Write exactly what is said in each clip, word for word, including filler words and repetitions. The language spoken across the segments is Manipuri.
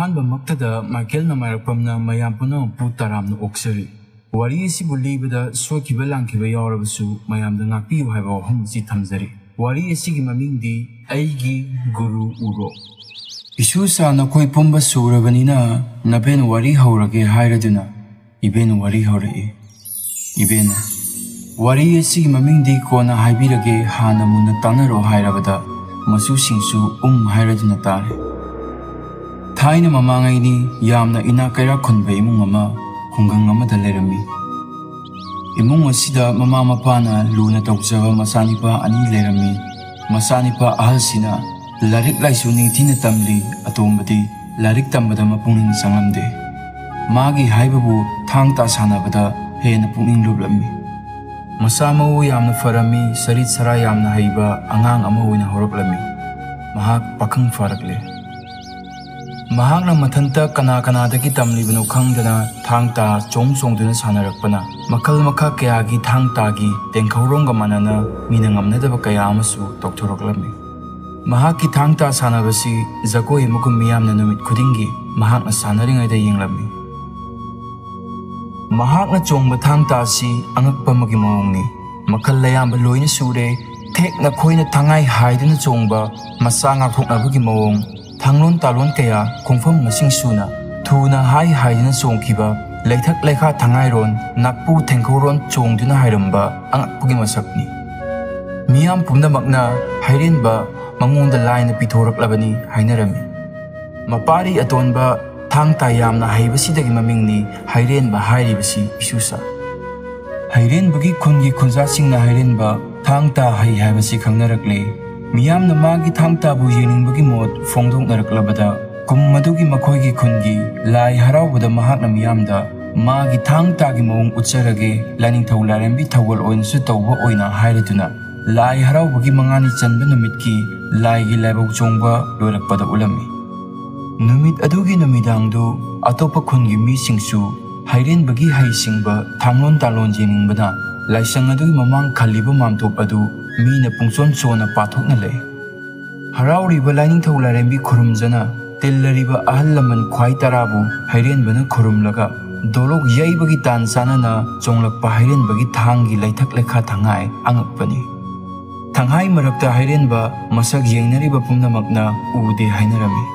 ꯑꯍꯥꯟꯕꯃꯛꯇꯗ ꯃꯥꯏꯀꯦꯜ ꯅꯃꯥꯏꯔꯛꯄꯝꯅ ꯃꯌꯥꯝ ꯄꯨꯝꯅꯃꯛꯄꯨ ꯇꯔꯥꯝꯅ ꯑꯣꯛꯆꯔꯤ꯫ ꯋꯥꯔꯤ ꯑꯁꯤꯕꯨ ꯂꯤꯕꯗ ꯁꯣꯏꯈꯤꯕ ꯂꯥꯟꯈꯤꯕ ꯌꯥꯎꯔꯕꯁꯨ ꯃꯌꯥꯝꯗ ꯉꯥꯛꯄꯤꯌꯨ ꯍꯥꯏꯕ ꯋꯥꯐꯝ ꯑꯁꯤ ꯊꯝꯖꯔꯤ꯫ ꯋꯥꯔꯤ ꯑꯁꯤꯒꯤ ꯃꯃꯤꯡꯗꯤ ꯑꯩꯒꯤ ꯒꯨꯔꯨ ꯎꯔꯣ꯫ ꯏꯁꯨꯁꯥ, ꯅꯈꯣꯏ ꯄꯨꯝꯕ ꯁꯨꯔꯕꯅꯤꯅ ꯅꯕꯦꯟ ꯋꯥꯔꯤ ꯍꯧꯔꯒꯦ ꯍꯥꯏꯔꯗꯨꯅ ꯏꯕꯦꯟ ꯋꯥꯔꯤ ꯍꯧꯔꯛꯏ꯫ ꯏꯕꯦꯟꯅ, "ꯋꯥꯔꯤ ꯑꯁꯤꯒꯤ ꯃꯃꯤꯡꯗꯤ ꯀꯣꯟꯅ ꯍꯥꯏꯕꯤꯔꯒꯦ, ꯍꯥꯟꯅ ꯃꯨꯟꯅ ꯇꯥꯟꯅꯔꯣ" ꯍꯥꯏꯔꯕꯗ ꯃꯆꯨꯁꯤꯡꯁꯨ ꯎꯝ ꯍꯥꯏꯔꯗꯨꯅ ꯇꯥꯔꯦ꯫ ꯊꯥꯏꯅ ꯃꯃꯥꯡꯉꯩꯅꯤ, ꯌꯥꯝꯅ ꯏꯅꯥꯛ ꯀꯩꯔꯥꯛ ꯈꯨꯟꯕ ꯏꯃꯨꯡ ꯑꯃ ꯈꯨꯡꯒꯪ ꯑꯃꯗ ꯂꯩꯔꯝꯃꯤ꯫ ꯏꯃꯨꯡ ꯑꯁꯤꯗ ꯃꯃꯥ ꯃꯄꯥꯅ ꯂꯨꯅ ꯇꯧꯖꯕ ꯃꯆꯥꯅꯤꯄꯥ ꯑꯅꯤ ꯂꯩꯔꯝꯃꯤ꯫ ꯃꯆꯥꯅꯤꯄꯥ ꯑꯍꯜꯁꯤꯅ ꯂꯥꯏꯔꯤꯛ ꯂꯥꯏꯁꯨ ꯅꯤꯡꯊꯤꯅ ꯇꯝꯂꯤ, ꯑꯇꯣꯝꯕꯗꯤ ꯂꯥꯏꯔꯤꯛ ꯇꯝꯕꯗ ꯃꯄꯨꯛꯅꯤꯡ ꯆꯪꯂꯝꯗꯦ꯫ ꯃꯥꯒꯤ ꯍꯥꯏꯕꯕꯨ ꯊꯥꯡ ꯇꯥ ꯁꯥꯟꯅꯕꯗ ꯍꯦꯟꯅ ꯄꯨꯛꯅꯤꯡ ꯂꯨꯞꯂꯝꯃꯤ꯫ ꯃꯁꯥ ꯃꯎ ꯌꯥꯝꯅ ꯐꯔꯝꯃꯤ, ꯁꯔꯤꯠ ꯁꯔꯥ ꯌꯥꯝꯅ ꯍꯩꯕ ꯑꯉꯥꯡ ꯑꯃ ꯑꯣꯏꯅ ꯍꯧꯔꯛꯂꯝꯃꯤ꯫ ꯃꯍꯥꯛ ꯄꯥꯈꯪ ꯐꯥꯔꯛꯂꯦ꯫ ꯃꯍꯥꯛꯅ ꯃꯊꯟꯇ ꯀꯅꯥ ꯀꯅꯥꯗꯒꯤ ꯇꯝꯂꯤꯕꯅꯣ ꯈꯪꯗꯅ ꯊꯥꯡ ꯇꯥ ꯆꯣꯡ ꯆꯣꯡꯗꯨꯅ ꯁꯥꯟꯅꯔꯛꯄꯅ ꯃꯈꯜ ꯃꯈꯥ ꯀꯌꯥꯒꯤ ꯊꯥꯡ ꯇꯥꯒꯤ ꯇꯦꯡꯈꯧꯔꯣꯡꯒ ꯃꯥꯟꯅꯅ ꯃꯤꯅ ꯉꯝꯅꯗꯕ ꯀꯌꯥ ꯑꯃꯁꯨ ꯇꯧꯊꯣꯔꯛꯂꯝꯃꯤ꯫ ꯃꯍꯥꯛꯀꯤ ꯊꯥꯡ ꯇꯥ ꯁꯥꯟꯅꯕꯁꯤ ꯖꯒꯣꯏ ꯑꯃꯒꯨꯝ ꯃꯤꯌꯥꯝꯅ ꯅꯨꯃꯤꯠ ꯈꯨꯗꯤꯡꯒꯤ ꯃꯍꯥꯛꯅ ꯁꯥꯟꯅꯔꯤꯉꯩꯗ ꯌꯦꯡꯂꯝꯃꯤ꯫ ꯃꯍꯥꯛꯅ ꯆꯣꯡꯕ ꯊꯥꯡ ꯇꯥ ꯑꯁꯤ ꯑꯉꯛꯄ ꯑꯃꯒꯤ ꯃꯑꯣꯡꯅꯤ꯫ ꯃꯈꯜ ꯑꯌꯥꯝꯕ ꯂꯣꯏꯅ ꯁꯨꯔꯦ꯫ ꯊꯦꯛꯅ ꯈꯣꯏꯅ ꯊꯥꯡꯉꯥꯏ ꯍꯥꯏꯗꯨꯅ ꯆꯣꯡꯕ, ꯃꯁꯥ ꯉꯥꯛꯊꯣꯛꯅꯕꯒꯤ ꯃꯑꯣꯡ, ꯊꯥꯡꯂꯣꯟ ꯇꯥꯂꯣꯟ ꯀꯌꯥ, ꯈꯣꯡꯐꯝ ꯃꯁꯤꯡ ꯁꯨꯅ, ꯊꯨꯅ ꯍꯥꯏ ꯍꯥꯏꯗꯨꯅ ꯆꯣꯡꯈꯤꯕ, ꯂꯩꯊꯛ ꯂꯩꯈꯥ ꯊꯥꯡꯉꯥꯏꯔꯣꯟ, ꯅꯥꯛꯄꯨ ꯊꯦꯡꯈꯧꯔꯣꯟ ꯆꯣꯡꯗꯨꯅ ꯍꯥꯏꯔꯝꯕ ꯑꯉꯛꯄꯒꯤ ꯃꯁꯛꯅꯤ꯫ ꯃꯤꯌꯥꯝ ꯄꯨꯝꯅꯃꯛꯅ ꯍꯩꯔꯦꯟꯕ ꯃꯉꯣꯟꯗ ꯂꯥꯏꯅ ꯄꯤꯊꯣꯔꯛꯂꯕꯅꯤ ꯍꯥꯏꯅꯔꯝꯃꯤ꯫ ꯃꯄꯥꯔꯤ ꯑꯇꯣꯟꯕ ꯊꯥꯡ ꯇꯥ ꯌꯥꯝꯅ ꯍꯩꯕꯁꯤꯗꯒꯤ ꯃꯃꯤꯡꯅꯤ ꯍꯩꯔꯦꯟꯕ ꯍꯥꯏꯔꯤꯕꯁꯤ ꯏꯁꯨꯁꯥ꯫ ꯍꯩꯔꯦꯟꯕꯒꯤ ꯈꯨꯟꯒꯤ ꯈꯨꯟꯖꯥꯁꯤꯡꯅ ꯍꯩꯔꯦꯟꯕ ꯊꯥꯡ ꯇꯥ ꯍꯩ ꯍꯥꯏꯕꯁꯤ ꯈꯪꯅꯔꯛꯂꯦ꯫ ꯃꯤꯌꯥꯝꯅ ꯃꯥꯒꯤ ꯊꯥꯡ ꯇꯥꯕꯨ ꯌꯦꯡꯅꯤꯡꯕꯒꯤ ꯃꯣꯠ ꯐꯣꯡꯗꯣꯛꯅꯔꯛꯂꯕꯗ, ꯀꯨꯝ ꯑꯗꯨꯒꯤ ꯃꯈꯣꯏꯒꯤ ꯈꯨꯟꯒꯤ ꯂꯥꯏ ꯍꯔꯥꯎꯕꯗ ꯃꯍꯥꯛꯅ ꯃꯤꯌꯥꯝꯗ ꯃꯥꯒꯤ ꯊꯥꯡ ꯇꯥꯒꯤ ꯃꯑꯣꯡ ꯎꯠꯆꯔꯒꯦ, ꯂꯥꯏꯅꯤꯡꯊꯧ ꯂꯥꯏꯔꯦꯝꯕꯤ ꯊꯧꯒꯜ ꯑꯣꯏꯅꯁꯨ ꯇꯧꯕ ꯑꯣꯏꯅ ꯍꯥꯏꯔꯗꯨꯅ ꯂꯥꯏ ꯍꯔꯥꯎꯕꯒꯤ ꯃꯉꯥꯅꯤ ꯆꯟꯕ ꯅꯨꯃꯤꯠꯀꯤ ꯂꯥꯏꯒꯤ ꯂꯥꯏꯕꯧ ꯆꯣꯡꯕ ꯂꯣꯏꯔꯛꯄꯗ ꯎꯠꯂꯝꯃꯤ꯫ ꯅꯨꯃꯤꯠ ꯑꯗꯨꯒꯤ ꯅꯨꯃꯤꯗꯥꯡꯗꯨ ꯑꯇꯣꯞꯄ ꯈꯨꯟꯒꯤ ꯃꯤꯁꯤꯡꯁꯨ ꯍꯩꯔꯦꯟꯕꯒꯤ ꯍꯩꯁꯤꯡꯕ ꯊꯥꯡꯂꯣꯟ ꯇꯥꯂꯣꯟ ꯌꯦꯡꯅꯤꯡꯕꯅ ꯂꯥꯏꯁꯪ ꯑꯗꯨꯒꯤ ꯃꯃꯥꯡ ꯈꯜꯂꯤꯕ ꯃꯥꯝꯇꯣꯞ ꯑꯗꯨ ꯃꯤꯅ ꯄꯨꯡꯆꯣꯟ ꯆꯣꯟꯅ ꯄꯥꯊꯣꯛꯅ ꯂꯩ꯫ ꯍꯔꯥꯎꯔꯤꯕ ꯂꯥꯏꯅꯤꯡꯊꯧ ꯂꯥꯏꯔꯦꯝꯕꯤ ꯈꯨꯔꯨꯝꯖꯅ ꯇꯤꯜꯂꯔꯤꯕ ꯑꯍꯜ ꯂꯃꯟ ꯈ꯭ꯋꯥꯏ ꯇꯔꯥꯕꯨ ꯍꯩꯔꯦꯟꯕꯅ ꯈꯨꯔꯨꯝꯂꯒ ꯗꯣꯂꯣꯛ ꯌꯩꯕꯒꯤ ꯇꯥꯟ ꯆꯥꯅꯅ ꯆꯣꯡꯂꯛꯄ ꯍꯩꯔꯦꯟꯕꯒꯤ ꯊꯥꯡꯒꯤ ꯂꯩꯊꯛ ꯂꯩꯈꯥ ꯊꯉꯥꯏ ꯑꯉꯛꯄꯅꯤ꯫ ꯊꯪꯍꯥꯏ ꯃꯔꯛꯇ ꯍꯩꯔꯦꯟꯕ ꯃꯁꯛ ꯌꯦꯡꯅꯔꯤꯕ ꯄꯨꯝꯅꯃꯛꯅ ꯎꯗꯦ ꯍꯥꯏꯅꯔꯝꯃꯤ꯫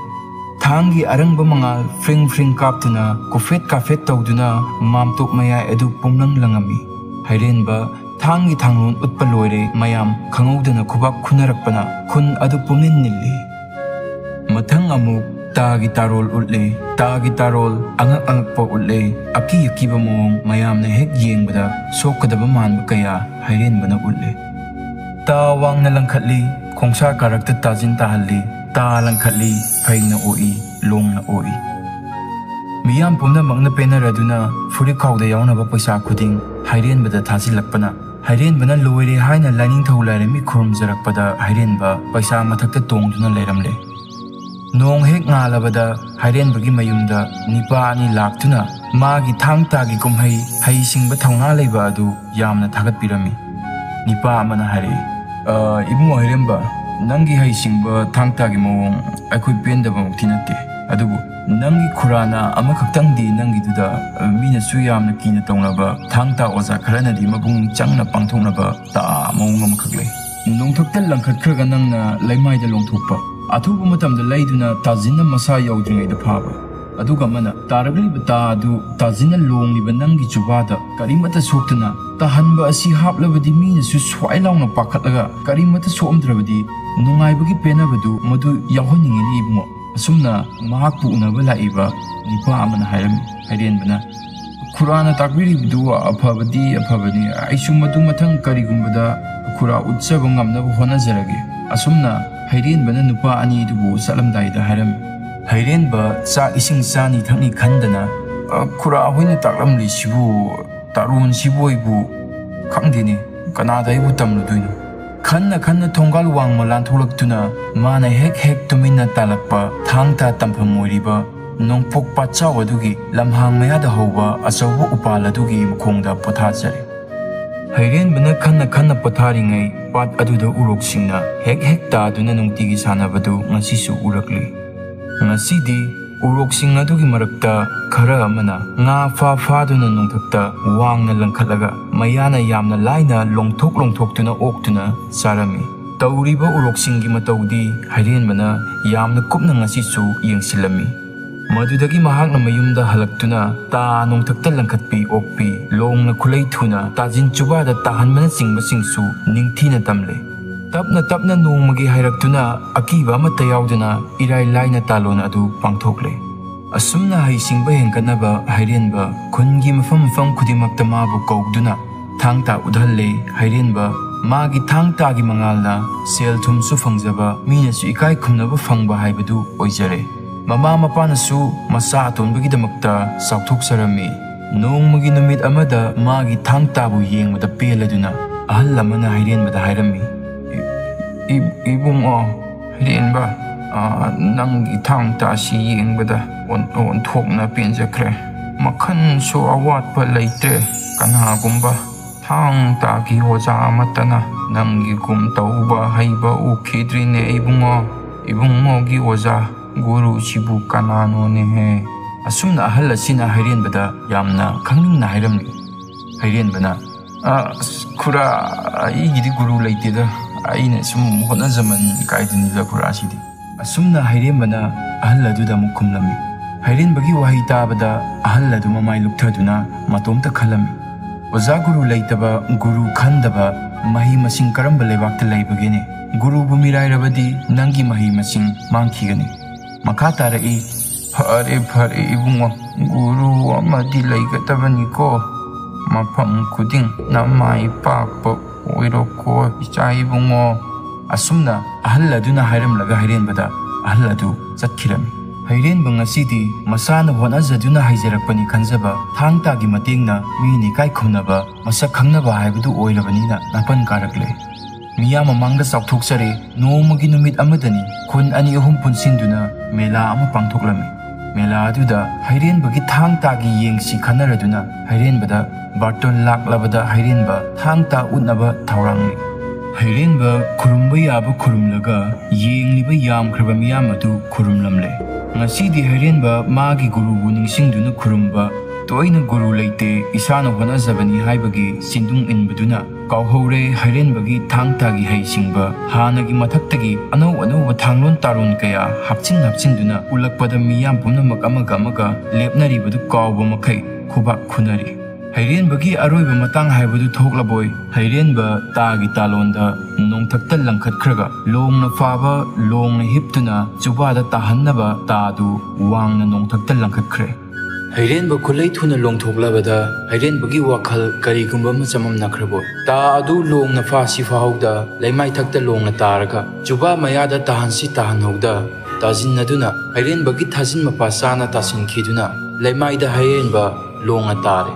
ꯊꯥꯡꯒꯤ ꯑꯔꯪꯕ ꯃꯉꯥꯜ ꯐ꯭ꯔꯤꯡ ꯐ꯭ꯔꯤꯡ ꯀꯥꯞꯇꯨꯅ ꯀꯨꯐꯦꯠ ꯀꯥꯐꯦꯠ ꯇꯧꯗꯨꯅ ꯃꯥꯝꯇꯣꯞ ꯃꯌꯥꯏ ꯑꯗꯨ ꯄꯨꯝꯂꯪ ꯂꯪꯉꯝꯃꯤ꯫ ꯍꯩꯔꯦꯟꯕ ꯊꯥꯡꯒꯤ ꯊꯥꯡꯂꯣꯟ ꯎꯠꯄ ꯂꯣꯏꯔꯦ, ꯃꯌꯥꯝ ꯈꯪꯍꯧꯗꯅ ꯈꯨꯕꯥꯛ ꯈꯨꯅꯔꯛꯄꯅ ꯈꯨꯟ ꯑꯗꯨ ꯄꯨꯝꯅꯤꯟ ꯅꯤꯜꯂꯤ꯫ ꯃꯊꯪ ꯑꯃꯨꯛ ꯇꯥꯒꯤ ꯇꯥꯔꯣꯜ ꯎꯠꯂꯦ꯫ ꯇꯥꯒꯤ ꯇꯥꯔꯣꯜ ꯑꯉꯛ ꯑꯉꯛꯄ ꯎꯠꯂꯦ꯫ ꯑꯀꯤ ꯑꯀꯤꯕ ꯃꯑꯣꯡ, ꯃꯌꯥꯝꯅ ꯍꯦꯛ ꯌꯦꯡꯕꯗ ꯁꯣꯛꯀꯗꯕ ꯃꯥꯟꯕ ꯀꯌꯥ ꯍꯩꯔꯦꯟꯕꯅ ꯎꯠꯂꯦ꯫ ꯇꯥ ꯋꯥꯡꯅ ꯂꯪꯈꯠꯂꯤ, ꯈꯣꯡꯁꯥ ꯀꯥꯔꯛꯇ ꯇꯥꯁꯤꯟ ꯇꯥꯍꯜꯂꯤ꯫ ꯇꯥ ꯂꯪꯈꯠꯂꯤ, ꯐꯩꯅ ꯑꯣꯛꯏ, ꯂꯣꯡꯅ ꯑꯣꯛꯏ꯫ ꯃꯤꯌꯥꯝ ꯄꯨꯝꯅꯃꯛꯅ ꯄꯦꯟꯅꯔꯗꯨꯅ ꯐꯨꯔꯤꯠꯈꯥꯎꯗ ꯌꯥꯎꯅꯕ ꯄꯩꯁꯥ ꯈꯨꯗꯤꯡ ꯍꯩꯔꯦꯟꯕꯗ ꯊꯥꯖꯤꯜꯂꯛꯄꯅ ꯍꯩꯔꯦꯟꯕꯅ ꯂꯣꯏꯔꯦ ꯍꯥꯏꯅ ꯂꯥꯏꯅꯤꯡꯊꯧ ꯂꯥꯏꯔꯦꯝꯕꯤ ꯈꯨꯔꯨꯝꯖꯔꯛꯄꯗ ꯍꯩꯔꯦꯟꯕ ꯄꯩꯁꯥ ꯃꯊꯛꯇ ꯇꯣꯡꯗꯨꯅ ꯂꯩꯔꯝꯂꯦ꯫ ꯅꯣꯡ ꯍꯦꯛ ꯉꯥꯜꯂꯕꯗ ꯍꯩꯔꯦꯟꯕꯒꯤ ꯃꯌꯨꯝꯗ ꯅꯤꯄꯥ ꯑꯅꯤ ꯂꯥꯛꯇꯨꯅ ꯃꯥꯒꯤ ꯊꯥꯡ ꯇꯥꯒꯤ ꯀꯨꯝꯍꯩ ꯍꯩꯁꯤꯡꯕ ꯊꯧꯅꯥ ꯂꯩꯕ ꯑꯗꯨ ꯌꯥꯝꯅ ꯊꯥꯒꯠꯄꯤꯔꯝꯃꯤ꯫ ꯅꯤꯄꯥ ꯑꯃꯅ ꯍꯥꯏꯔꯛꯏ, "ꯑ, ꯏꯕꯨꯡꯉꯣ ꯍꯩꯔꯦꯝꯕ, ꯅꯪꯒꯤ ꯍꯩꯁꯤꯡꯕ ꯊꯥꯡ ꯇꯥꯒꯤ ꯃꯑꯣꯡ ꯑꯩꯈꯣꯏ ꯄꯦꯟꯗꯕꯃꯛꯇꯤ ꯅꯠꯇꯦ, ꯑꯗꯨꯕꯨ ꯅꯪꯒꯤ ꯈꯨꯔꯥꯅ ꯑꯃꯈꯛꯇꯪꯗꯤ ꯅꯪꯒꯤꯗꯨꯗ, ꯑ, ꯃꯤꯅꯁꯨ ꯌꯥꯝꯅ ꯀꯤꯅ ꯇꯧꯅꯕ ꯊꯥꯡ ꯇꯥ ꯑꯣꯖꯥ ꯈꯔꯅꯗꯤ ꯃꯄꯨꯛꯅꯤꯡ ꯆꯪꯅ ꯄꯥꯡꯊꯣꯛꯅꯕ ꯇꯥ ꯃꯑꯣꯡ ꯑꯃꯈꯛ ꯂꯩ꯫ ꯅꯣꯡꯊꯛꯇ ꯂꯪꯈꯠꯈ꯭ꯔꯒ ꯅꯪꯅ ꯂꯩꯃꯥꯏꯗ ꯂꯣꯡꯊꯣꯛꯄ, ꯑꯊꯨꯕ ꯃꯇꯝꯗ ꯂꯩꯗꯨꯅ ꯇꯥꯁꯤꯟꯅ ꯃꯁꯥ ꯌꯧꯗ꯭ꯔꯤꯉꯩꯗ ꯐꯥꯕ, ꯑꯗꯨꯒ ꯑꯃꯅ ꯇꯥꯔꯛꯂꯤꯕ ꯇꯥ ꯑꯗꯨ ꯇꯥꯁꯤꯟꯅ ꯂꯣꯡꯂꯤꯕ ꯅꯪꯒꯤ ꯆꯨꯕꯥꯗ ꯀꯔꯤꯃꯠꯇ ꯁꯣꯛꯇꯅ ꯇꯥꯍꯟꯕ ꯑꯁꯤ ꯍꯥꯞꯂꯕꯗꯤ ꯃꯤꯅꯁꯨ ꯁ꯭ꯋꯥꯏ ꯂꯥꯎꯅ ꯄꯥꯈꯠꯂꯒ ꯀꯔꯤꯃꯠꯇ ꯁꯣꯛꯑꯝꯗ꯭ꯔꯕꯗꯤ ꯅꯨꯡꯉꯥꯏꯕꯒꯤ ꯄꯦꯟꯅꯕꯗꯨ ꯃꯗꯨ ꯌꯥꯎꯍꯟꯅꯤꯡꯉꯤꯅꯤ ꯏꯕꯨꯡꯉꯣ꯫" ꯑꯁꯨꯝꯅ ꯃꯍꯥꯛꯄꯨ ꯎꯅꯕ ꯂꯥꯛꯏꯕ ꯅꯤꯄꯥ ꯑꯃꯅ ꯍꯥꯏꯔꯝꯃꯤ꯫ ꯍꯩꯔꯦꯟꯕꯅ, "ꯈꯨꯔꯥꯅ ꯇꯥꯛꯄꯤꯔꯤꯕꯗꯨ ꯑꯐꯕꯗꯤ ꯑꯐꯕꯅꯤ, ꯑꯩꯁꯨ ꯃꯗꯨ ꯃꯊꯪ ꯀꯔꯤꯒꯨꯝꯕꯗ ꯈꯨꯔꯥ ꯎꯠꯆꯕ ꯉꯝꯅꯕ ꯍꯣꯠꯅꯖꯔꯒꯦ꯫" ꯑꯁꯨꯝꯅ ꯍꯩꯔꯦꯟꯕꯅ ꯅꯨꯄꯥ ꯑꯅꯤ ꯑꯗꯨꯕꯨ ꯆꯠꯂꯝꯗꯥꯏꯗ ꯍꯥꯏꯔꯝꯃꯤ꯫ ꯍꯩꯔꯦꯟꯕ ꯆꯥꯛ ꯏꯁꯤꯡ ꯆꯥꯅꯤ ꯊꯛꯅꯤ ꯈꯟꯗꯅ, "ꯑ, ꯈꯨꯔꯥ ꯍꯣꯏꯅ ꯇꯥꯛꯂꯝꯂꯤꯁꯤꯕꯨ, ꯇꯥꯔꯣꯟꯁꯤꯕꯨ ꯑꯩꯕꯨ ꯈꯪꯗꯦꯅꯦ, ꯀꯅꯥꯗ ꯑꯩꯕꯨ ꯇꯝꯂꯨꯗꯣꯏꯅꯣ?" ꯈꯟꯅ ꯈꯟꯅ ꯊꯣꯡꯒꯥꯜ ꯋꯥꯡꯃ ꯂꯥꯟꯊꯣꯛꯂꯛꯇꯨꯅ ꯃꯥꯅ ꯍꯦꯛ ꯍꯦꯛ ꯇꯨꯃꯤꯟꯅ ꯇꯥꯜꯂꯛꯄ ꯊꯥꯡ ꯇꯥ ꯇꯝꯐꯝ ꯑꯣꯏꯔꯤꯕ ꯅꯣꯡꯄꯣꯛ ꯄꯥꯠꯆꯥꯎ ꯑꯗꯨꯒꯤ ꯂꯝꯍꯥꯡ ꯃꯌꯥꯗ ꯍꯧꯕ ꯑꯆꯧꯕ ꯎꯄꯥꯜ ꯑꯗꯨꯒꯤ ꯃꯈꯣꯡꯗ ꯄꯣꯊꯥꯖꯔꯦ꯫ ꯍꯩꯔꯦꯟꯕꯅ ꯈꯟꯅ ꯈꯟꯅ ꯄꯣꯊꯥꯔꯤꯉꯩ ꯄꯥꯠ ꯑꯗꯨꯗ ꯎꯔꯣꯛꯁꯤꯡꯅ ꯍꯦꯛ ꯍꯦꯛ ꯇꯥꯗꯨꯅ ꯅꯨꯡꯇꯤꯒꯤ ꯁꯥꯟꯅꯕꯗꯨ ꯉꯁꯤꯁꯨ ꯎꯔꯛꯂꯤ꯫ ꯉꯁꯤꯗꯤ ꯎꯔꯣꯛꯁꯤꯡ ꯑꯗꯨꯒꯤ ꯃꯔꯛꯇ ꯈꯔ ꯑꯃꯅ ꯉꯥ ꯐꯥ ꯐꯥꯗꯨꯅ ꯅꯣꯡꯊꯛꯇ ꯋꯥꯡꯅ ꯂꯪꯈꯠꯂꯒ ꯃꯌꯥꯅ ꯌꯥꯝꯅ ꯂꯥꯏꯅ ꯂꯣꯡꯊꯣꯛ ꯂꯣꯡꯊꯣꯛꯇꯨꯅ ꯑꯣꯛꯇꯨꯅ ꯆꯥꯔꯝꯃꯤ꯫ ꯇꯧꯔꯤꯕ ꯎꯔꯣꯛꯁꯤꯡꯒꯤ ꯃꯇꯧꯗꯤ ꯍꯩꯔꯦꯟꯕꯅ ꯌꯥꯝꯅ ꯀꯨꯞꯅ ꯉꯁꯤꯁꯨ ꯌꯦꯡꯁꯤꯜꯂꯝꯃꯤ꯫ ꯃꯗꯨꯗꯒꯤ ꯃꯍꯥꯛꯅ ꯃꯌꯨꯝꯗ ꯍꯜꯂꯛꯇꯨꯅ ꯇꯥ ꯅꯣꯡꯊꯛꯇ ꯂꯪꯈꯠꯄꯤ ꯑꯣꯛꯄꯤ, ꯂꯣꯡꯅ ꯈꯨꯂꯩ ꯊꯨꯅ ꯇꯥꯖꯤꯟ ꯆꯨꯕꯥꯗ ꯇꯥꯍꯟꯕꯅꯆꯤꯡꯕꯁꯤꯡꯁꯨ ꯅꯤꯡꯊꯤꯅ ꯇꯝꯂꯦ꯫ ꯇꯞꯅ ꯇꯞꯅ ꯅꯣꯡꯃꯒꯤ ꯍꯥꯏꯔꯛꯇꯨꯅ ꯑꯀꯤꯕ ꯑꯃꯠꯇ ꯌꯥꯎꯗꯅ ꯏꯔꯥꯏ ꯂꯥꯏꯅ ꯇꯥꯂꯣꯟ ꯑꯗꯨ ꯄꯥꯡꯊꯣꯛꯂꯦ꯫ ꯑꯁꯨꯝꯅ ꯍꯩꯁꯤꯡꯕ ꯍꯦꯟꯒꯠꯅꯕ ꯍꯩꯔꯦꯟꯕ ꯈꯨꯟꯒꯤ ꯃꯐꯝ ꯃꯐꯝ ꯈꯨꯗꯤꯡꯃꯛꯇ ꯃꯥꯕꯨ ꯀꯧꯗꯨꯅ ꯊꯥꯡ ꯇꯥ ꯎꯠꯍꯜꯂꯦ꯫ ꯍꯩꯔꯦꯟꯕ ꯃꯥꯒꯤ ꯊꯥꯡ ꯇꯥꯒꯤ ꯃꯉꯥꯜꯅ ꯁꯦꯜ ꯊꯨꯝꯁꯨ ꯐꯪꯖꯕ, ꯃꯤꯅꯁꯨ ꯏꯀꯥꯏ ꯈꯨꯝꯅꯕ ꯐꯪꯕ ꯍꯥꯏꯕꯗꯨ ꯑꯣꯏꯖꯔꯦ꯫ ꯃꯃꯥ ꯃꯄꯥꯅꯁꯨ ꯃꯆꯥ ꯑꯇꯣꯟꯕꯒꯤꯗꯃꯛꯇ ꯆꯥꯎꯊꯣꯛꯆꯔꯝꯃꯤ꯫ ꯅꯣꯡꯃꯒꯤ ꯅꯨꯃꯤꯠ ꯑꯃꯗ ꯃꯥꯒꯤ ꯊꯥꯡ ꯇꯥꯕꯨ ꯌꯦꯡꯕꯗ ꯄꯦꯜꯂꯗꯨꯅ ꯑꯍꯜ ꯑꯃꯅ ꯍꯩꯔꯦꯟꯕꯗ ꯍꯥꯏꯔꯝꯃꯤ, "ꯏ-, ꯏ-, ꯏꯕꯨꯡꯉꯣ ꯍꯩꯔꯦꯟꯕ, ꯑ, ꯅꯪꯒꯤ ꯊꯥꯡ ꯇꯥꯁꯤ ꯌꯦꯡꯕꯗ ꯑꯣꯟ-, ꯑꯣꯟꯊꯣꯛꯅ ꯄꯦꯟꯖꯈ꯭ꯔꯦ꯫ ꯃꯈꯟꯁꯨ ꯑꯋꯥꯠꯄ ꯂꯩꯇ꯭ꯔꯦ꯫ ꯀꯅꯥꯒꯨꯝꯕ ꯊꯥꯡ ꯇꯥꯒꯤ ꯑꯣꯖꯥ ꯑꯃꯠꯇꯅ ꯅꯪꯒꯤꯒꯨꯝ ꯇꯧꯕ ꯍꯩꯕ ꯎꯈꯤꯗ꯭ꯔꯤꯅꯦ ꯏꯕꯨꯡꯉꯣ꯫ ꯏꯕꯨꯡꯉꯣꯒꯤ ꯑꯣꯖꯥ ꯒꯨꯔꯨꯁꯤꯕꯨ ꯀꯅꯥꯅꯣꯅꯦꯍꯦ?" ꯑꯁꯨꯝꯅ ꯑꯍꯜ ꯑꯁꯤꯅ ꯍꯩꯔꯦꯟꯕꯗ ꯌꯥꯝꯅ ꯈꯪꯅꯤꯡꯅ ꯍꯥꯏꯔꯝꯃꯤ꯫ ꯍꯩꯔꯦꯟꯕꯅ, "ꯑ, ꯑꯁ, ꯈꯨꯔꯥ, ꯑꯩꯒꯤꯗꯤ ꯒꯨꯔꯨ ꯂꯩꯇꯦꯗ꯫ ꯑꯩꯅ ꯁꯨꯝ ꯍꯣꯠꯅꯖꯃꯟ ꯀꯥꯏꯗꯨꯅꯤꯗ ꯈꯨꯔꯥꯁꯤꯗꯤ꯫" ꯑꯁꯨꯝꯅ ꯍꯩꯔꯦꯟꯕꯅ ꯑꯍꯜ ꯑꯗꯨꯗ ꯑꯃꯨꯛ ꯈꯨꯝꯂꯝꯃꯤ꯫ ꯍꯩꯔꯦꯟꯕꯒꯤ ꯋꯥꯍꯩ ꯇꯥꯕꯗ ꯑꯍꯜ ꯑꯗꯨ ꯃꯃꯥꯏ ꯂꯨꯞꯊꯗꯨꯅ ꯃꯇꯣꯝꯇ ꯈꯜꯂꯝꯃꯤ, "ꯑꯣꯖꯥ ꯒꯨꯔꯨ ꯂꯩꯇꯕ, ꯒꯨꯔꯨ ꯈꯟꯗꯕ ꯃꯍꯩ ꯃꯁꯤꯡ ꯀꯔꯝꯕ ꯂꯩꯕꯥꯛꯇ ꯂꯩꯕꯒꯦꯅꯦ? ꯒꯨꯔꯨꯕꯨ ꯃꯤꯔꯥꯏꯔꯕꯗꯤ ꯅꯪꯒꯤ ꯃꯍꯩ ꯃꯁꯤꯡ ꯃꯥꯡꯈꯤꯒꯅꯤ꯫" ꯃꯈꯥ ꯇꯥꯔꯛꯏ, "ꯐꯔꯦ, ꯐꯔꯦ ꯏꯕꯨꯡꯉꯣ, ꯒꯨꯔꯨ ꯑꯃꯗꯤ ꯂꯩꯒꯗꯕꯅꯤꯀꯣ꯫ ꯃꯐꯝ ꯈꯨꯗꯤꯡ ꯅꯃꯥꯏ ꯄꯥꯛꯄ ꯑꯣꯏꯔꯣꯀꯣ ꯏꯆꯥ ꯏꯕꯨꯡꯉꯣ꯫" ꯑꯁꯨꯝꯅ ꯑꯍꯜ ꯑꯗꯨꯅ ꯍꯥꯏꯔꯝꯂꯒ ꯍꯩꯔꯦꯟꯕꯗ ꯑꯍꯜ ꯑꯗꯨ ꯆꯠꯈꯤꯔꯝꯃꯤ꯫ ꯍꯩꯔꯦꯟꯕ ꯉꯁꯤꯗꯤ ꯃꯁꯥꯅ ꯍꯣꯠꯅꯖꯗꯨꯅ ꯍꯩꯖꯔꯛꯄꯅꯤ ꯈꯟꯖꯕ ꯊꯥꯡ ꯇꯥꯒꯤ ꯃꯇꯦꯡꯅ ꯃꯤꯅ ꯏꯀꯥꯏ ꯈꯨꯝꯅꯕ, ꯃꯁꯛ ꯈꯪꯅꯕ ꯍꯥꯏꯕꯗꯨ ꯑꯣꯏꯔꯕꯅꯤꯅ ꯅꯥꯄꯟ ꯀꯥꯔꯛꯂꯦ꯫ ꯃꯤꯌꯥꯝ ꯃꯃꯥꯡꯗ ꯆꯥꯎꯊꯣꯛꯆꯔꯦ꯫ ꯅꯣꯡꯃꯒꯤ ꯅꯨꯃꯤꯠ ꯑꯃꯗꯅꯤ ꯈꯨꯟ ꯑꯅꯤ ꯑꯍꯨꯝ ꯄꯨꯟꯁꯤꯟꯗꯨꯅ ꯃꯦꯂꯥ ꯑꯃ ꯄꯥꯡꯊꯣꯛꯂꯝꯃꯤ꯫ ꯃꯦꯂꯥ ꯑꯗꯨꯗ ꯍꯩꯔꯦꯟꯕꯒꯤ ꯊꯥꯡ ꯇꯥꯒꯤ ꯌꯦꯡꯁꯤ ꯈꯟꯅꯔꯗꯨꯅ ꯍꯩꯔꯦꯟꯕꯗ ꯕꯥꯔꯇꯣꯟ ꯂꯥꯛꯂꯕꯗ ꯍꯩꯔꯦꯟꯕ ꯊꯥꯡ ꯇꯥ ꯎꯠꯅꯕ ꯊꯧꯔꯥꯡꯂꯤ꯫ ꯍꯩꯔꯦꯟꯕ ꯈꯨꯔꯨꯝꯕ ꯌꯥꯕ ꯈꯨꯔꯨꯝꯂꯒ ꯌꯦꯡꯂꯤꯕ ꯌꯥꯝꯈ꯭ꯔꯕ ꯃꯤꯌꯥꯝ ꯑꯗꯨ ꯈꯨꯔꯨꯝꯂꯝꯂꯦ꯫ ꯉꯁꯤꯗꯤ ꯍꯩꯔꯦꯟꯕ ꯃꯥꯒꯤ ꯒꯨꯔꯨꯕꯨ ꯅꯤꯡꯁꯤꯡꯗꯨꯅ ꯈꯨꯔꯨꯝꯕ, ꯇꯣꯏꯅ ꯒꯨꯔꯨ ꯂꯩꯇꯦ, ꯏꯁꯥꯅ ꯍꯣꯠꯅꯖꯕꯅꯤ ꯍꯥꯏꯕꯒꯤ ꯆꯤꯟꯗꯨꯡ ꯏꯟꯕꯗꯨꯅ ꯀꯥꯎꯍꯧꯔꯦ ꯍꯩꯔꯦꯟꯕꯒꯤ ꯊꯥꯡ ꯇꯥꯒꯤ ꯍꯩꯁꯤꯡꯕ꯫ ꯍꯥꯟꯅꯒꯤ ꯃꯊꯛꯇꯒꯤ ꯑꯅꯧ ꯑꯅꯧꯕ ꯊꯥꯡꯂꯣꯟ ꯇꯥꯔꯣꯟ ꯀꯌꯥ ꯍꯥꯞꯆꯤꯟ ꯍꯥꯞꯆꯤꯟꯗꯨꯅ ꯎꯠꯂꯛꯄꯗ ꯃꯤꯌꯥꯝ ꯄꯨꯝꯅꯃꯛ ꯑꯃꯒ ꯑꯃꯒ ꯂꯦꯞꯅꯔꯤꯕꯗꯨ ꯀꯥꯎꯕ ꯃꯈꯩ ꯈꯨꯕꯥꯛ ꯈꯨꯅꯔꯤ꯫ ꯍꯩꯔꯦꯟꯕꯒꯤ ꯑꯔꯣꯏꯕ ꯃꯇꯥꯡ ꯍꯥꯏꯕꯗꯨ ꯊꯣꯛꯂꯕꯣꯏ꯫ ꯍꯩꯔꯦꯟꯕ ꯇꯥꯒꯤ ꯇꯥꯂꯣꯟꯗ ꯅꯣꯡꯊꯛꯇ ꯂꯪꯈꯠꯈ꯭ꯔꯒ ꯂꯣꯡꯅ ꯐꯥꯕ ꯂꯣꯡꯅ ꯍꯤꯞꯇꯨꯅ ꯆꯨꯕꯥꯗ ꯇꯥꯍꯟꯅꯕ ꯇꯥꯗꯨ ꯋꯥꯡꯅ ꯅꯣꯡꯊꯛꯇ ꯂꯪꯈꯠꯈ꯭ꯔꯦ꯫ ꯍꯩꯔꯦꯟꯕ ꯈꯨꯠꯂꯩ ꯊꯨꯅ ꯂꯣꯡꯊꯣꯛꯂꯕꯗ ꯍꯩꯔꯦꯟꯕꯒꯤ ꯋꯥꯈꯜ ꯀꯔꯤꯒꯨꯝꯕ ꯑꯃ ꯆꯃꯝꯅꯈ꯭ꯔꯕꯣꯏ꯫ ꯇꯥ ꯑꯗꯨ ꯂꯣꯡꯅ ꯐꯥꯁꯤ ꯐꯥꯍꯧꯗ ꯂꯩꯃꯥꯏꯊꯛꯇ ꯂꯣꯡꯅ ꯇꯥꯔꯒ ꯆꯨꯕꯥ ꯃꯌꯥꯗ ꯇꯥꯍꯟꯁꯤ ꯇꯥꯍꯟꯍꯧꯗ ꯇꯥꯁꯤꯟꯅꯗꯨꯅ ꯍꯩꯔꯦꯟꯕꯒꯤ ꯊꯥꯖꯤꯟ ꯃꯄꯥ ꯆꯥꯅ ꯇꯥꯁꯤꯟꯈꯤꯗꯨꯅ ꯂꯩꯃꯥꯏꯗ ꯍꯩꯔꯦꯟꯕ ꯂꯣꯡꯅ ꯇꯥꯔꯦ꯫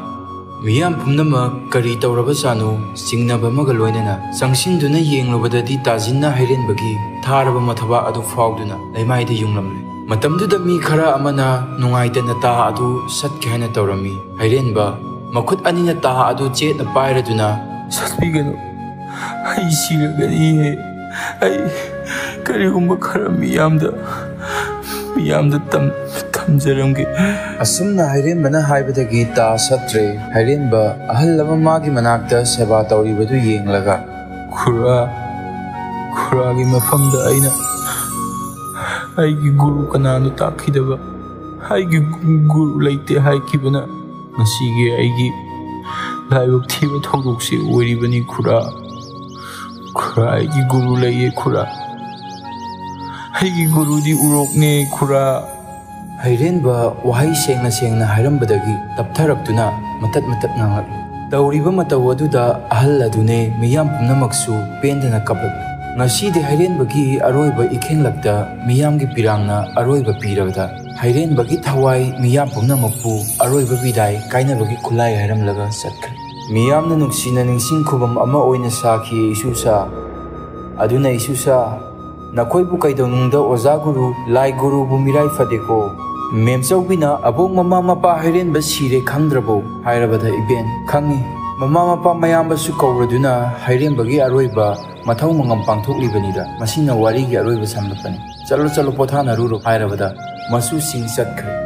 ꯃꯤꯌꯥꯝ ꯄꯨꯝꯅꯃꯛ ꯀꯔꯤ ꯇꯧꯔꯕꯖꯥꯠꯅꯣ ꯆꯤꯡꯅꯕ ꯑꯃꯒ ꯂꯣꯏꯅꯅ ꯆꯪꯁꯤꯟꯗꯨꯅ ꯌꯦꯡꯂꯨꯕꯗꯗꯤ ꯇꯥꯖꯤꯟꯅ ꯍꯩꯔꯦꯟꯕꯒꯤ ꯊꯥꯔꯕ ꯃꯊꯕꯥꯛ ꯑꯗꯨ ꯐꯥꯎꯗꯨꯅ ꯂꯩꯃꯥꯏꯗ ꯌꯨꯡꯂꯝꯂꯦ꯫ ꯃꯇꯝꯗꯨꯗ ꯃꯤ ꯈꯔ ꯑꯃꯅ ꯅꯨꯡꯉꯥꯏꯇꯅ ꯇꯥ ꯑꯗꯨ ꯁꯠꯀꯦ ꯍꯥꯏꯅ ꯇꯧꯔꯝꯃꯤ꯫ ꯍꯩꯔꯦꯟꯕ ꯃꯈꯨꯠ ꯑꯅꯤꯅ ꯇꯥ ꯑꯗꯨ ꯆꯦꯠꯅ ꯄꯥꯏꯔꯗꯨꯅ, "ꯁꯠꯄꯤꯒꯅꯨ, ꯑꯩ ꯁꯤꯔꯒꯅꯤꯍꯦ꯫ ꯑꯩ ꯀꯔꯤꯒꯨꯝꯕ ꯈꯔ ꯃꯤꯌꯥꯝꯗ, ꯃꯤꯌꯥꯝꯗ ꯇꯝ-, ꯊꯝꯖꯔꯝꯒꯦ꯫" ꯑꯁꯨꯝꯅ ꯍꯩꯔꯦꯟꯕꯅ ꯍꯥꯏꯕꯗꯒꯤ ꯇꯥ ꯁꯠꯇ꯭ꯔꯦ꯫ ꯍꯩꯔꯦꯟꯕ ꯑꯍꯜ ꯑꯃ ꯃꯥꯒꯤ ꯃꯅꯥꯛꯇ ꯁꯦꯕꯥ ꯇꯧꯔꯤꯕꯗꯨ ꯌꯦꯡꯂꯒ, "ꯈꯨꯔꯥ, ꯈꯨꯔꯥꯒꯤ ꯃꯐꯝꯗ ꯑꯩꯅ ꯑꯩꯒꯤ ꯒꯨꯔꯨ ꯀꯅꯥꯅꯣ ꯇꯥꯛꯈꯤꯗꯕ, ꯑꯩꯒꯤ ꯒꯨꯔꯨ ꯂꯩꯇꯦ ꯍꯥꯏꯈꯤꯕꯅ ꯉꯁꯤꯒꯤ ꯑꯩꯒꯤ ꯂꯥꯏꯕꯛ ꯊꯤꯕ ꯊꯧꯗꯣꯛꯁꯤ ꯑꯣꯏꯔꯤꯕꯅꯤ ꯈꯨꯔꯥ꯫ ꯈꯨꯔꯥ, ꯑꯩꯒꯤ ꯒꯨꯔꯨ ꯂꯩꯌꯦ ꯈꯨꯔꯥ꯫ ꯑꯩꯒꯤ ꯒꯨꯔꯨꯗꯤ ꯎꯔꯣꯛꯅꯦ ꯈꯨꯔꯥ꯫" ꯍꯩꯔꯦꯟꯕ ꯋꯥꯍꯩ ꯁꯦꯡꯅ ꯁꯦꯡꯅ ꯍꯥꯏꯔꯝꯕꯗꯒꯤ ꯇꯞꯊꯔꯛꯇꯨꯅ ꯃꯇꯠ ꯃꯇꯠ ꯉꯥꯡꯂꯛꯏ꯫ ꯇꯧꯔꯤꯕ ꯃꯇꯧ ꯑꯗꯨꯗ ꯑꯍꯜ ꯑꯗꯨꯅꯦ ꯃꯤꯌꯥꯝ ꯄꯨꯝꯅꯃꯛꯁꯨ ꯄꯦꯟꯗꯅ ꯀꯞꯂꯛꯏ꯫ ꯉꯁꯤꯗꯤ ꯍꯩꯔꯦꯟꯕꯒꯤ ꯑꯔꯣꯏꯕ ꯏꯈꯦꯡꯂꯛꯇ ꯃꯤꯌꯥꯝꯒꯤ ꯄꯤꯔꯥꯡꯅ ꯑꯔꯣꯏꯕ ꯄꯤꯔꯕꯗ ꯍꯩꯔꯦꯟꯕꯒꯤ ꯊꯋꯥꯏ ꯃꯤꯌꯥꯝ ꯄꯨꯝꯅꯃꯛꯄꯨ ꯑꯔꯣꯏꯕ ꯕꯤꯗꯥꯏ ꯀꯥꯏꯅꯕꯒꯤ ꯈꯨꯠꯂꯥꯏ ꯍꯥꯏꯔꯝꯂꯒ ꯆꯠꯈ꯭ꯔꯦ꯫ ꯃꯤꯌꯥꯝꯅ ꯅꯨꯡꯁꯤꯅ ꯅꯤꯡꯁꯤꯡ ꯈꯨꯕꯝ ꯑꯃ ꯑꯣꯏꯅ ꯁꯥꯈꯤ ꯏꯁꯨꯁꯥ꯫ ꯑꯗꯨꯅ ꯏꯁꯨꯁꯥ, ꯅꯈꯣꯏꯕꯨ ꯀꯩꯗꯧꯅꯨꯡꯗ ꯑꯣꯖꯥ ꯒꯨꯔꯨ, ꯂꯥꯏ ꯒꯨꯔꯨꯕꯨ ꯃꯤꯔꯥꯏ ꯐꯗꯦꯀꯣ꯫ ꯃꯦꯝꯆꯧꯕꯤꯅ, "ꯑꯕꯣꯛ, ꯃꯃꯥ ꯃꯄꯥ ꯍꯩꯔꯦꯟꯕ ꯁꯤꯔꯦ ꯈꯪꯗ꯭ꯔꯕꯣ?" ꯍꯥꯏꯔꯕꯗ, "ꯏꯕꯦꯟ, ꯈꯪꯉꯤ꯫ ꯃꯃꯥ ꯃꯄꯥ ꯃꯌꯥꯝꯕꯁꯨ ꯀꯧꯔꯗꯨꯅ ꯍꯩꯔꯦꯟꯕꯒꯤ ꯑꯔꯣꯏꯕ ꯃꯊꯧ ꯃꯉꯝ ꯄꯥꯡꯊꯣꯛꯂꯤꯕꯅꯤꯗ꯫ ꯃꯁꯤꯅ ꯋꯥꯔꯤꯒꯤ ꯑꯔꯣꯏꯕ ꯁꯝꯂꯛꯄꯅꯤ꯫ ꯆꯠꯂꯣ, ꯆꯠꯂꯣ, ꯄꯣꯊꯥꯅꯔꯨꯔꯣ" ꯍꯥꯏꯔꯕꯗ, ꯃꯆꯨꯁꯤꯡ ꯆꯠꯈ꯭ꯔꯦ꯫